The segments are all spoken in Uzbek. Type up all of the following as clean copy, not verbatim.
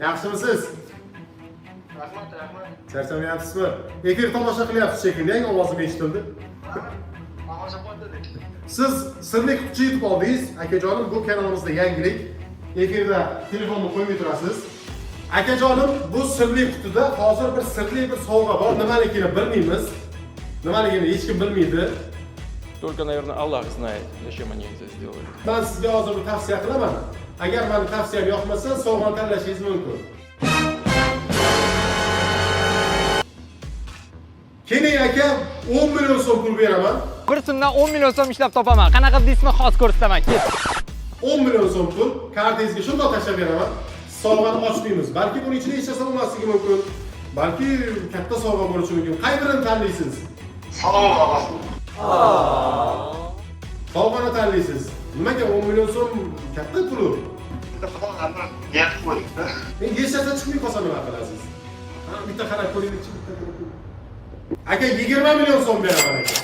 Yaxshimisiz? Rahmat, rahmat. Charchamayapsizmi? Efir tomosha qilyapsiz shekilli, yangi ovozim eshitildi. Tomosha qildik. Siz sirli quticha yutib oldingiz, akajonim, bu kanalimizda yangilik. Efirda telefonni qo'ymay turasiz. Akajonim, bu sirli qutida hozir bir sirli bir sovg'a bor. Nimaligini bilmaymiz. Nimaligini hech kim bilmaydi. Только, наверное, Аллах знает, зачем они это сделали. Men sizga hozir bir tavsiya qilaman. Agar meni tavsiyam yoqmasa, sovg'ani tanlashingiz mumkin. Keling aka, 10 million so'm pul beraman. Bir so'mdan 10 million so'm ishlab topaman. Qanaqa deysizmi, hozir ko'rsataman. Ket. 10 million so'm pul kartangizga shundoq tashlab beraman. Sovg'ani ochmaymiz. Balki buni ichida hech narsa bo'lmasligi mumkin. Balki katta sovg'a bo'lishi mumkin. Qay birini tanlaysiz? Sog' bo'ling. Sovg'ani tanlaysiz. Nimaga 10 million so'm katta pul u? Bitta xudo hamma niyat qo'yibdi. Men hech narsa chiqmay qolsa nima qilasiz? Ha, bitta qarab ko'ringchi, bitta qarab ko'ring. Aka, 20 million so'm beraman aka.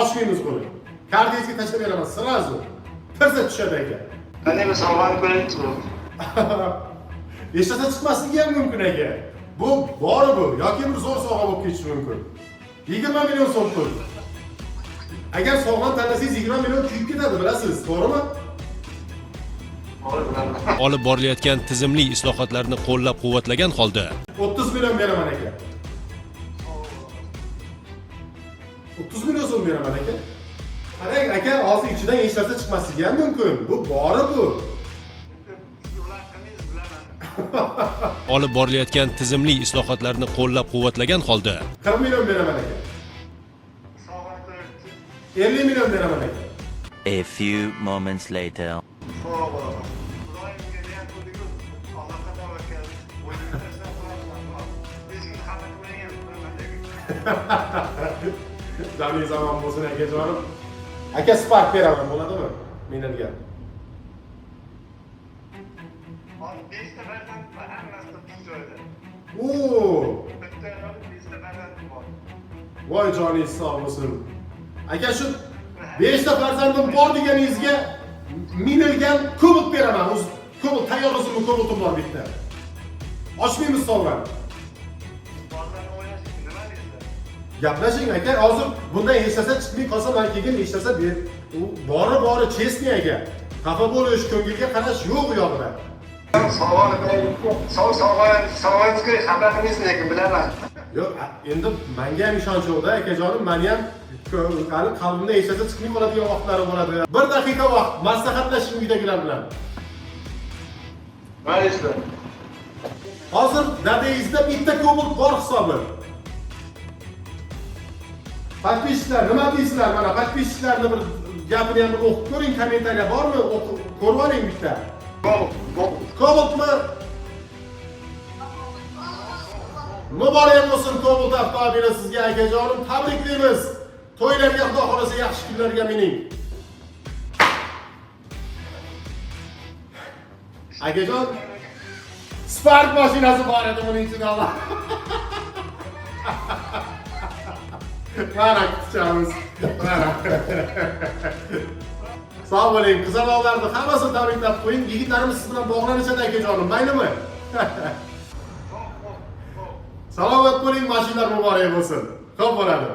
Ochmaymiz buni. Kartangizga tashlab beraman sразу. Tirsa tushadi aka. Qanday bir sovg'ani ko'raylikchi. Hech narsa chiqmasligi ham mumkin aka. Bu bori bu yoki bir zo'r sovg'a bo'lib ketishi mumkin. 20 million so'm pul. Agar sovg'ani tanlasangiz 20 million kuyib ketadi, bilasiz, to'g'rimi? To'g'ri bilaman. Olib borilayotgan tizimli islohotlarni qo'llab-quvvatlagan holda 30 million beraman aka. 30 million so'm beraman aka. Qarang aka, hozir ichidan hech narsa chiqmasligi ham mumkin. Bu bori bu. Ular qilmaysiz, bilaman. Olib borilayotgan tizimli islohotlarni qo'llab-quvvatlagan holda 40 million beraman aka. Sovg'ani ko'raylikchi. 50 million beraman aka. A few moments later. Sog' bo'ling. Xudoyimga niyat qildik-ku. Allohga tavakkal. O'zimni tashlab qo'yaman. Hech kim xafa qilmagan, bilaman lekin. Zamin zamon bo'lsin akajonim. Aka, Spark beraman, bo'ladimi? Minilgan. Hozir 5 ta farzandim bor, hammasi bitta joyda. Oo! Bitta ayolib 5 ta farzandim bor. Voy joningiz sog' bo'lsin. Aka, shu 5 ta farzandim bor deganingizga minilgan Cobalt beraman. O'zi Cobalt tayyor, o'zimni Cobaltim bor bitta. Ochmaymiz sovg'ani. Bolalarni o'ylash nima deysizlar? Gaplashing aka, hozir bundan hech narsa chiqmay qolsa, man keyin hech narsa ber. U bori bori chestniy aka. Xafa bo'lish, ko'ngilga qarash yo'q u yog'ida. Sovg'ani ko'raylikchi. Sog' sovg'ani sovg'ani ko'ray, xafa qilmaysiz lekin bilaman. Yo'q, endi menga ham ishonch yo'qda, akajonim, meni ham hali qalbimda hech narsa chiqmay qoladigan vaqtlari bo'ladi. Bir daqiqa vaqt, maslahatlashing uydagilar bilan. Nima deysizlar? Hozir dadangizda bitta Cobalt bor hisobi. Podpисчикlar, nima deysizlar? Mana podpисчикlarni bir gapini ham bir o'qib ko'ring, kommentariya bormi? O'qib ko'rib oling bitta. Cobaltmi? Muborak bo'lsin Cobalt avtomobili sizga akajonim, tabriklaymiz. To'ylarga xudo xolasa yaxshi kunlarga mining. Akajon, Spark mashinasi bor edi buning ichida Allah. Mana qutichamiz. Mana. Sog' bo'ling, qizaloqlarni hammasini tabriklab qo'ying. Yigitlarimiz siz bilan bog'lanishadi akajonim, maylimi? Salomat bo'ling, mashinalar muborak bo'lsin. Xo'p bo'ladi.